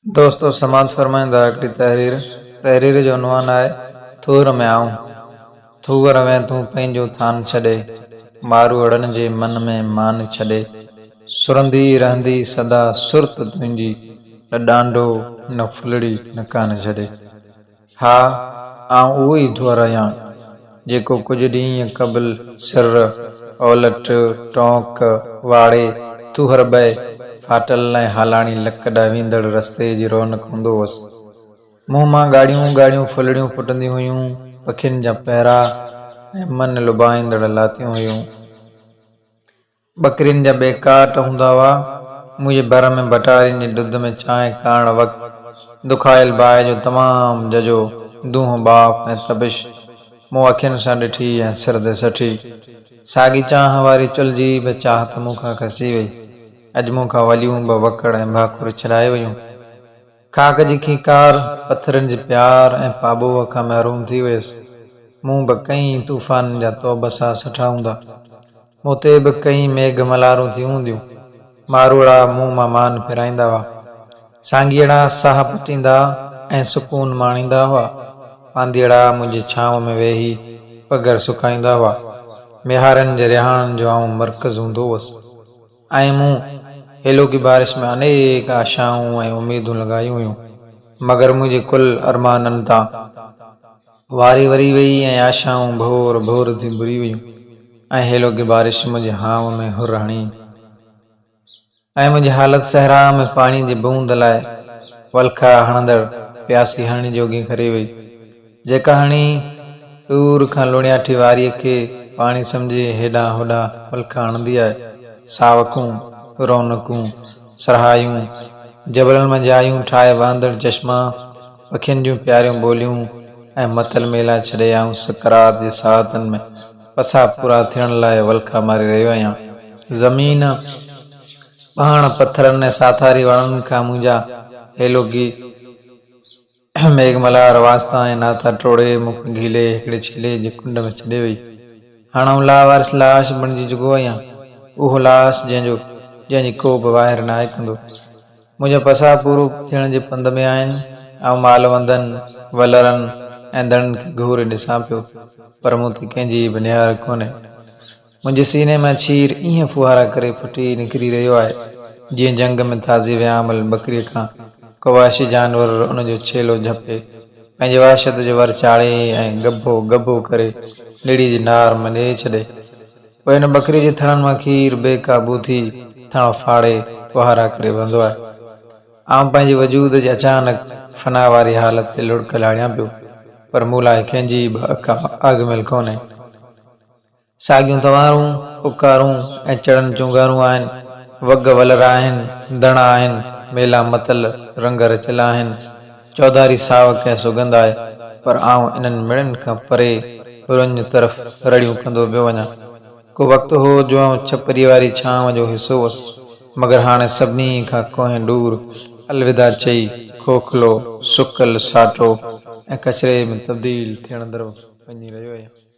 دوستو سماعت فرمائيندا هڪڙي تحرير، تحرير جو عنوان آهي ٿوهر ۾ آئون، ٿوهر وين تون پنهنجو ٿان ڇڏي، ماروئڙن جي من ۾ مان ڇڏي، سرندي رهندي سدا سرت تنهنجي، نه ڏانڊو نه ڦلڙي نه ڪان ڇڏي. ها، آئون اهو ئي ڌوئر آهيان، جيڪو ڪجهه ڏينهن قبل سر، اولٽ، ٽونڪ، واڙي، ٿوهر ٻئي، ڦاٽل ۽ هالاڻي لڪ ڏانهن ويندڙ رستي جي رونق هوندو هوس. منهن مان ڳاڙهيون ڳاڙهيون ڦلڙيون ڦٽنديون هيون، پکين جا پهرا ۽ من لڀائيندڙ لاتيون هيون. ٻڪرين جا ٻيڪاٽ هوندا هئا. منهنجي ڀر ۾ ڀٽارين جي ڏڌ ۾ چانهه ڪاڙهڻ وقت دکايل باهه جو تمام ججهو دونهون ٻاڦ ۽ تپش مون اکين سان ڏٺي ۽ سر تي سٺي. ساڳي چانهه واري چلهه جي به چاهت مون کان کسي وئي. اڄ مون کان وليون به وڪڙ ۽ ڀاڪر ڇڏائي ويون. خاڪ جي کينڪار، پٿرن جي پيار ۽ پاٻوهه کان محروم ٿي ويس. مون به ڪئين طوفانن جا توبه ساهه سٺا هوندا. مون تي به ڪئين ميگهه ملهارون ٿيون هونديون. ماروئڙا مون مان مان ڦيرائيندا هئا. سانگيئڙا ساهه پٽيندا ۽ سڪون ماڻيندا هئا. پانڌيئڙا منهنجي ڇانو ۾ ويهي پگهر سڪائيندا هئا. ميهارن جي رهاڻن جو آئون مرڪز هوندو هوس. ۽ مون هيلوڪي بارش ۾ انيڪ آشائون ۽ اميدون لڳايون هيون، مگر منهنجي ڪل ارمانن تان واري وري ويئي ۽ آشائون ڀور ڀور ٿي ڀري ويون ۽ هيلوڪي بارش منهنجي هانء ۾ هر هڻي ۽ منهنجي حالت صحرا ۾ پاڻي جي بوند لاء ولکا هڻندڙ پياسي هرڻي جوڳي ڪري وئي. جيڪا هڻي ڏور کان لوڻياٺي واريء کي پاڻي سمجهي هيڏانهن هوڏانهن ملک هڻندي آهي. ساوڪون، رونقون، سرهايون، جبلن مان جايون ٺاهي وهندڙ چشما، پکين جون پياريون ٻوليون ۽ متل ميلا ڇڏي آئون سڪرات جي ساعتن ۾ پساهه پورا ٿيڻ لاء ولکا ماري رهيو آهيان. زمين، پهڻ، پٿرن ۽ ساٿاري وڻن کان منهنجا هيلوڪي. ميگهه ملهار واسطا ۽ ناتا ٽوڙي مون کي گهيلي هڪڙي ڇيلي جي ڪنڊ ۾ ڇڏي وئي. هاڻ آئون لاوارث لاش بڻجي چڪو آهيان. اهو لاش جنهن جو جنهن جي ڪو به واهر ناهي ڪندو. منهنجا پساهه پورو ٿيڻ جي پنڌ ۾ آهن. آئون مالوندن، ولرن ۽ ڌڻن کي گهوري ڏسان پيو، پر مون تي ڪنهن جي به نهار ڪونهي. منهنجي سيني مان ڇير ائين ڦوهارا ڪري ڦٽي نڪري رهيو آهي، جيئن جهنگ ۾ تازي ويامل ٻڪريء کان ڪو وحشي جانور ان جو ڇيلو جهپي، پنهنجي وحشت جي ور چاڙهي ۽ ڳڀو ڳڀو ڪري نڙيء جي نار ۾ ڏيئي ڇڏي. پوء ان ٻڪريء جي ٿڻن مان کير بي قابو ٿي ٿڻ ڦاڙي ڦوهارا ڪري وهندو آهي. آئون پنهنجي وجود جي اچانڪ فنا واري حالت تي لڙڪ لاڙيان پيو، پر مون لاء ڪنهن جي به اک آگميل ڪونهي. ساڳيون تنوارون، پڪارون ۽ چڙن چونگارون آهن، وڳ ولر آهن، دڻا آهن، ميلا متل، رنگ رچيل آهن، چوڌاري ساوڪ ۽ سڳنڌ آهي، پر آئون انهن مڙن کان پري رڃ طرف رڙيون ڪندو پيو وڃان. ڪو وقت هو جو آئون ڇپريء واري ڇانو جو حصو هوس، مگر هاڻي سڀني کان ڪوهين ڏور الوداع چئي کوکلو، سڪل ساٽو ۽ ڪچري ۾ تبديل ٿيڻ طرف وڃي رهيو آهيان.